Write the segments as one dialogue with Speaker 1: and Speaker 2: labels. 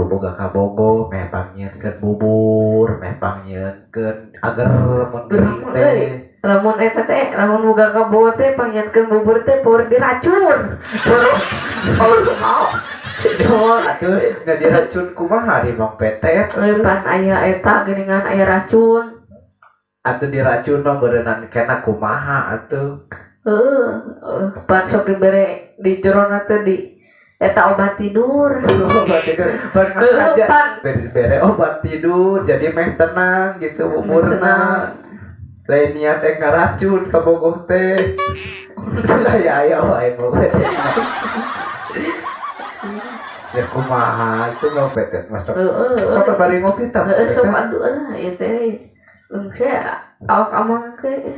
Speaker 1: Kaburu boga kabogoh meh pangnyieunkeun bubur, meh pangnyieunkeun ager mun gering teh.
Speaker 2: Lamun eta teh, lamun boga kabogoh teh pangnyieunkeun bubur teh power diracun. Power mau.
Speaker 1: Atuh da diracun kumaha di Mang Petet?
Speaker 2: Pan aya eta geuningan aya racun.
Speaker 1: Atuh diracun mah beureunan kena kumaha atuh?
Speaker 2: Heeh, pan sok dibere di jerona teh di eta obat tidur.
Speaker 1: Obat tidur pan aja.
Speaker 2: Pan.
Speaker 1: Bere obat tidur jadi meh tenang gitu buburna. Lain niat teh ngaracun kabogoh teh. Aya aya wae bogoh teh. Ya kumaha itu Mang Petet masuk.
Speaker 2: Heeh.
Speaker 1: Sok bari ngopi tah.
Speaker 2: Heeh, sok aduh lah ieu teh. Leungse awak amang teh.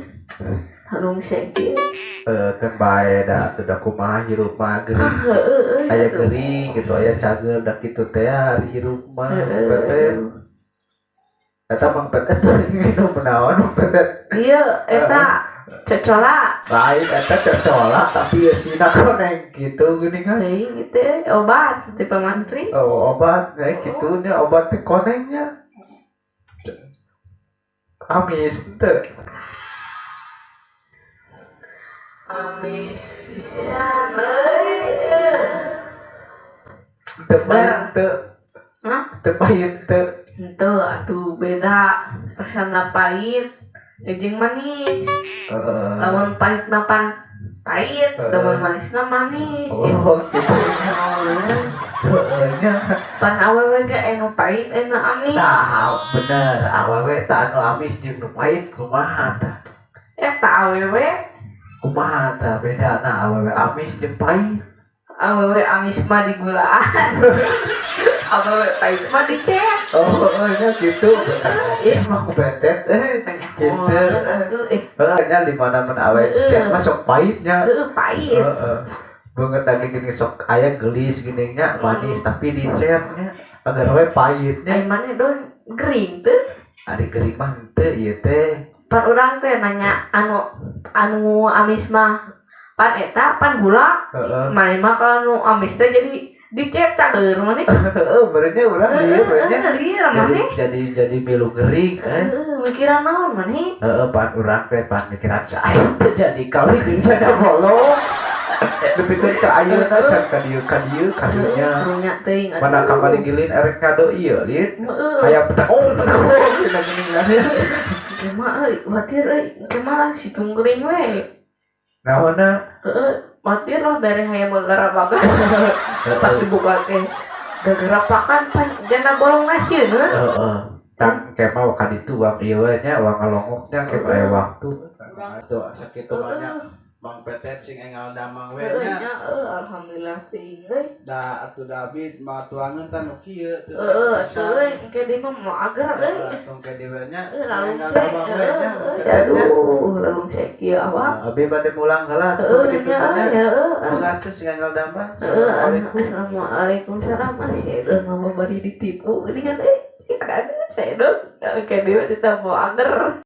Speaker 2: Leungse kieu.
Speaker 1: Kan bae da atuh da kumaha hirup mah gering.
Speaker 2: Heeh.
Speaker 1: Aya gering gitu, aya cager da kitu teh ari hirup mah Petet. Eta Mang Petet tuh nginum naon Mang Petet?
Speaker 2: Iya, eta cocola.
Speaker 1: Lain eta cocola tapi eusina koneng gitu geuningan.
Speaker 2: Teuing ieu teh obat ti pamantri.
Speaker 1: Oh, obat ya gitu nya obat teh konengnya. Amis teu.
Speaker 2: Amis pisan euy.
Speaker 1: Teu pahit teu.
Speaker 2: Hah?
Speaker 1: Teu pahit teu.
Speaker 2: Henteu atuh beda rasana pahit jeung manis.
Speaker 1: Heeh.
Speaker 2: Lamun pahitna pan pahit, lamun manisna manis.
Speaker 1: Oh, gitu. Heeh nya.
Speaker 2: Pan awewe ge anu pahit anu amis.
Speaker 1: Tah, bener. Awewe tah anu amis jeung nu pahit kumaha tah?
Speaker 2: Eta awewe.
Speaker 1: Kumaha tah bedana awewe amis jeung pahit?
Speaker 2: Awewe amis mah digulaan. Awewe pahit mah dicet.
Speaker 1: Oh, nya gitu. Ih, mah ku Petet eh. Pinter.
Speaker 2: Aduh, eh.
Speaker 1: Heeh, nya di mana mun awewe dicet mah sok pahitnya.
Speaker 2: Heeh, pahit.
Speaker 1: Heeh. Banget lagi gini sok aya gelis gini nya manis tapi dicetnya agar we pahitnya.
Speaker 2: Ai maneh don gering teu?
Speaker 1: Ari gering mah henteu ieu teh.
Speaker 2: Pan urang teh nanya anu anu amis mah pan eta pan gula.
Speaker 1: Heeh.
Speaker 2: Maneh mah kalau nu amis teh jadi dicet cager maneh.
Speaker 1: Heeh, beureunya urang lieur we nya.
Speaker 2: Heeh, lieur
Speaker 1: Jadi
Speaker 2: maneh.
Speaker 1: jadi milu gering eh.
Speaker 2: Heeh, mikiran naon maneh?
Speaker 1: Heeh, pan urang teh pan mikiran sae teh jadi kawin jeung janda bolong. Nepikeun ka ayeuna can ka dieu ka dieu karunya.
Speaker 2: Karunya teuing atuh.
Speaker 1: Mana kamari gilin erek ngado ieu lin.
Speaker 2: Heeh.
Speaker 1: Hayang oh dina geuningan.
Speaker 2: Kumaha euy, watir euy, kumaha si tunggering we.
Speaker 1: Naonna?
Speaker 2: Heeh, watir lah bere hayang bagara-bagar. Pas dibuka teh gagerapakan pan jana bolong nasieun heuh.
Speaker 1: Heeh. Tang ke mah ka ditu wang ieu we nya wang ngalongoknya ke aya waktu. Tuh sakitu mah nya Mang Petet sing enggal damang we
Speaker 2: Heeh
Speaker 1: nya.
Speaker 2: nya euy, alhamdulillah teuing euy.
Speaker 1: Da atuh da abi mah tuangeun tah nu kieu teu.
Speaker 2: Heeh, atuh euy, engke deui mah moal ager euy.
Speaker 1: Tong ke deui nya
Speaker 2: Heeh,
Speaker 1: sing
Speaker 2: lalung
Speaker 1: enggal
Speaker 2: teh.
Speaker 1: damang we nya.
Speaker 2: Aduh, lalung kieu awak.
Speaker 1: Abi bade mulang heula atuh
Speaker 2: Heeh
Speaker 1: kitu
Speaker 2: nya
Speaker 1: mah nya.
Speaker 2: heeh.
Speaker 1: Moga atuh sing enggal damang.
Speaker 2: Heeh,
Speaker 1: Assalamualaikum.
Speaker 2: assalamualaikum salam. Ah, saya mama bari ditipu geuningan euy. Ada saya dong, oke dia tetap mau ager.